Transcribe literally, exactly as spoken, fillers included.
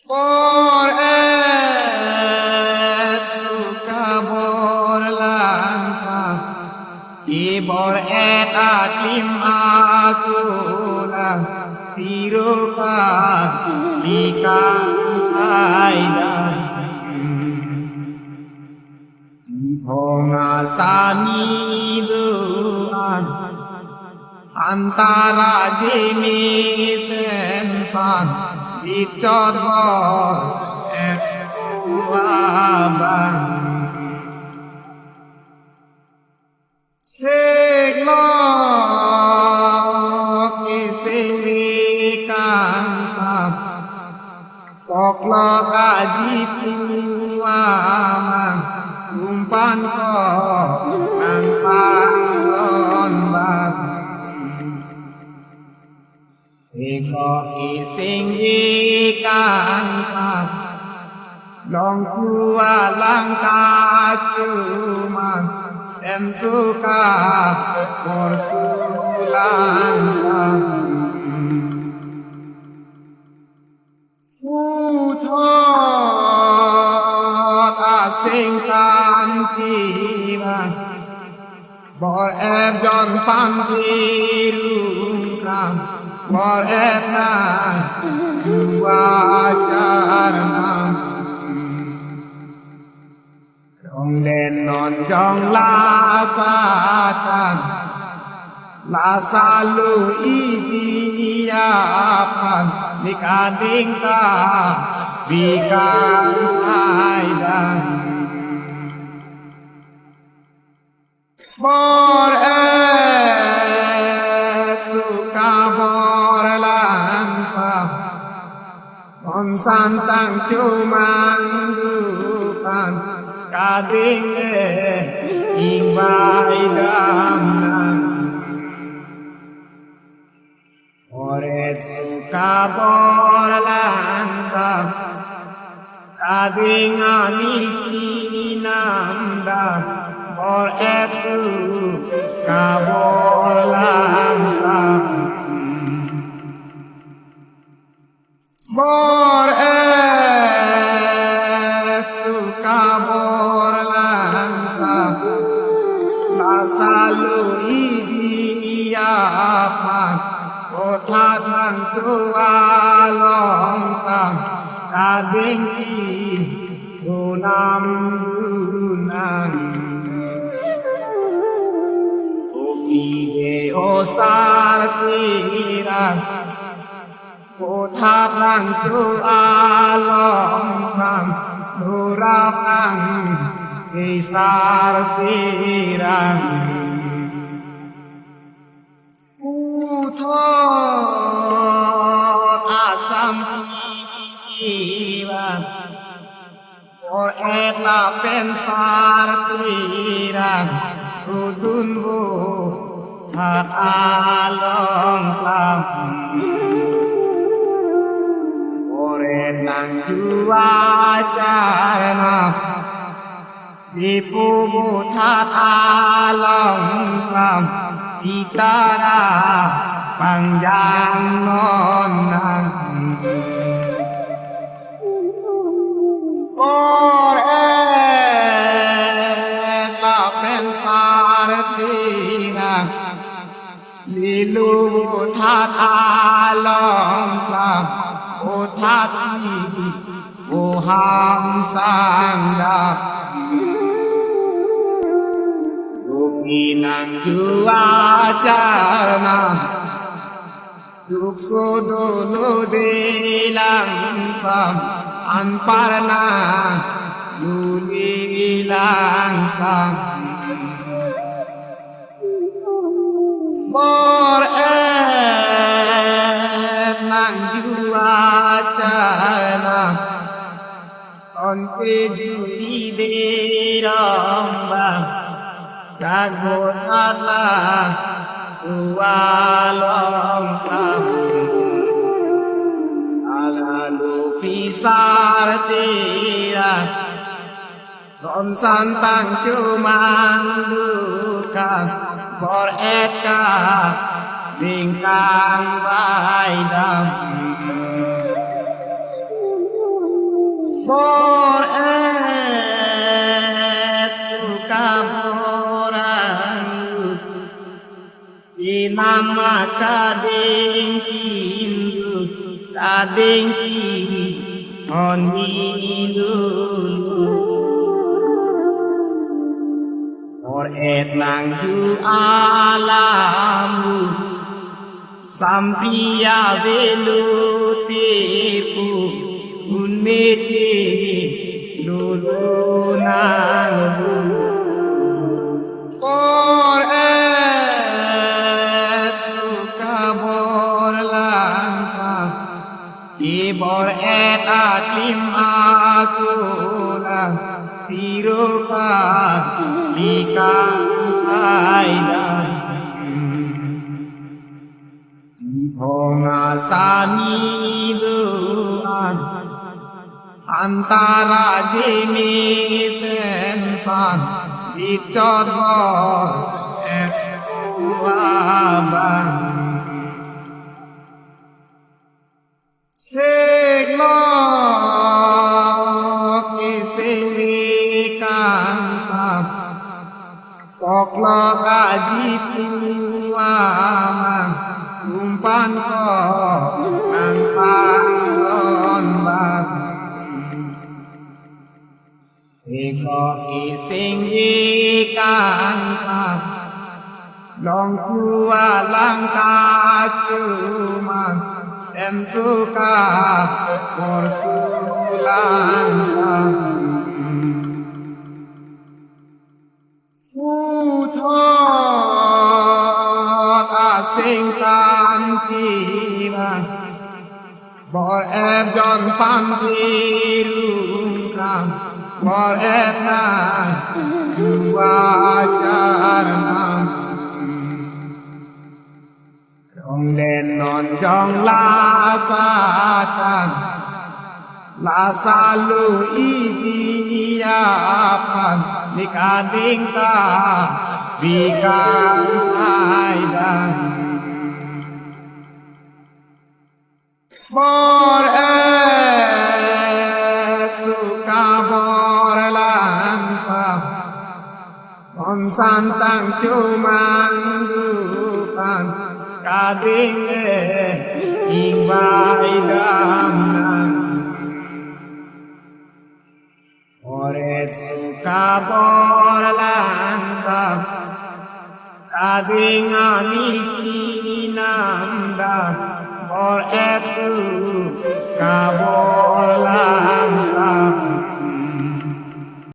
Bor-et suka bor langsam, ke bor-et aklim akulang, tiruka likang aidang. Sibong asani do-an, antara jimi sensan, dichot bor-et suabang. Thik lo kesingri kangsam, koklo kaji pu amang, umpan ko nang panggon bang. Eko isinggi kangsam, longku alang kachumang, sensuka porsu langsam. Puthot asing tanti bang, bor-et jon panti rungkam, bor-et nang dua charnam. Rong den non jong la satan, la salu iji aphan, nik ading ta bikang aidang. Bor-et suka bor langsam, bonsan tang chumang dukan, kading e ingbai damnang. Bor-et suka bor langsam, kading ani sinamda, bor-et suka bor langsam. Bor-et suka bor langsam, la salu iji aphan, othat nang sualong kam, kading chi unam unang. Oki de osar tirang, othat nang sualong kam, murap nang kesar tirang. Puthot asam kiwan, bor-et lapen sar tirang, rudun buthat along klam. Bor-et nang jua charnam, dipu buthat along klam, chitara pangjang non nang. Bor-et lapen sar tirang, lilu buthat along klam, buthat si boham sangga. Oki nang jua charnam, duk sudu ludi langsam, anparna luli langsam. Bor-et nang jua charnam, sonpe jui de rong bang, dak buthat la sualong kam. Ala lupi sar tirang, ronsan tang chumang dukan, bor-et ka dingkang baidam. Bor-et suka boran. Inama kading chindu, kading chindu, on hindu. Bor-et nangju alam, sampriya velu tepu, unmeche lulu nangbu. Bor-et suka bor langsam, ke bor-et aklim akulang, tiroka ikang kaidan. Jibhong asami do-an, antara jimi sensan, jichot bor-et suabang. Theklok isingri kangsam, koklok aji pu amang, kumpan kok nangpangdon bang. Theklok isingri kangsam, longku alang kachumang, sensuka bor-su langsam. Puthot asing tan tiwang, bor-et jon pan tirung kam, bor-et nang dua charnam. Ronglen non jong la sakan, la salu ibi apan, nik ading ta bikang kaidan. Bor-et suka bor langsam, bonsan tang chumang dukan, kading le ingbai damnang. Bor-et suka bor langsam, kading ani sinam dan, bor-et suka bor